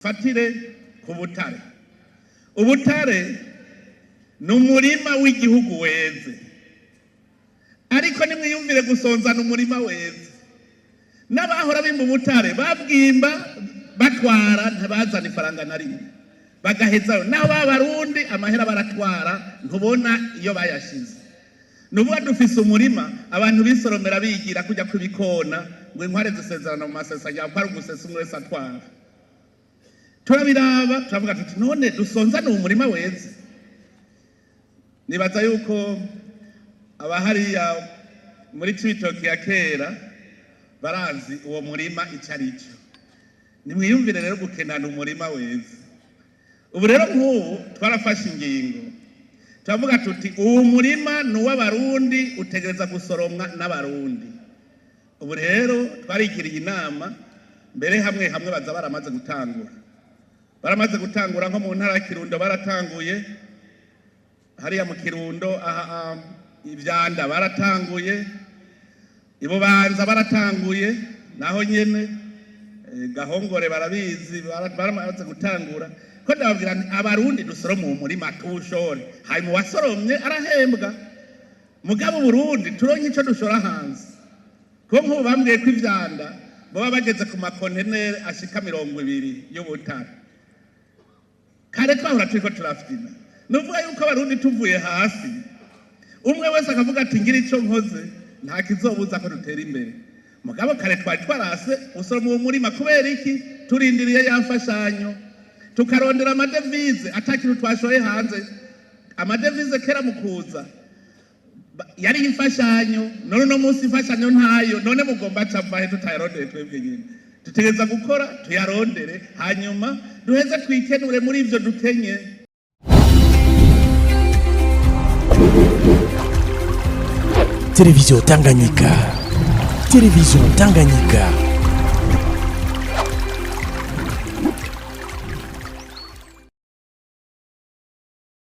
Fatire ku butare. Ubutare ni umurima w'igihugu weze, ariko nimwiyumvire gusonzana umurima weze. N'abahora bimba ubutare babwimba batwara, ntibazana ifaranga na rimwe, bagahezayo. Naho b'Abarundi amahera baratwara, ntubona iyo bayashize. Nubuga dufise umurima abantu bisoromera bigira kujya kubikona ngo inkware zisezerana mu masesa, ko ari ugusesa, umwe wese atwara. Turabiraba, turavuga tuti: "None dusonzane uwo murima weze?" Nibaza yuko abahariya muri Cibitoke ya kera barazi uwo murima ico ari cyo. Nimwiyumvire rero gukenana umurima weze. Ubu rero nk'ubu twarafashe ingingo, turavuga tuti: "Uwo murima ni uw'Abarundi, utegereza gusoromwa n'Abarundi." Ubu rero twarigiriye inama, mbere hamwe hamwe baza baramaze gutangura, baramaze gutangura nko mu ntara ya Kirundo baratanguye, hariya mu Kirundo aha ivyanda baratanguye, Ibubanza baratanguye, naho nyene Gahongore barabizi, baramaze gutangura. Ko ndababwira nti: "Abarundi dusorome uwo murima, tuwushore, hanyuma uwasoromye arahembwa." Mugabo Burundi turonke ico dushora hanze, kuko nk'ubu bambwiye ko ivyanda baba bageze ku makonteneri ashika 20 y'ubutare. Kare twahora turiko turafyina. Nuvuga yuko Abarundi tuvuye hasi, umwe wese akavuga ati: "Ngira ico nkoze," nta kizobuza ko dutera imbere. Mugabo kare twari twarase usoroma uwo murima. Kubera iki? Turindiriye ya mfashanyo, tukarondera amadevize ata kintu twashoye hanze. Amadevize kera mu kuza yari imfashanyo, none uno munsi imfashanyo ntayo. None mugomba cavahe tutayarondeye? Twebwe nyine dutegereza gukora tuyarondere, hanyuma duheze twikenure muri ivyo dukenye. Télévision Tanganyika. Télévision Tanganyika.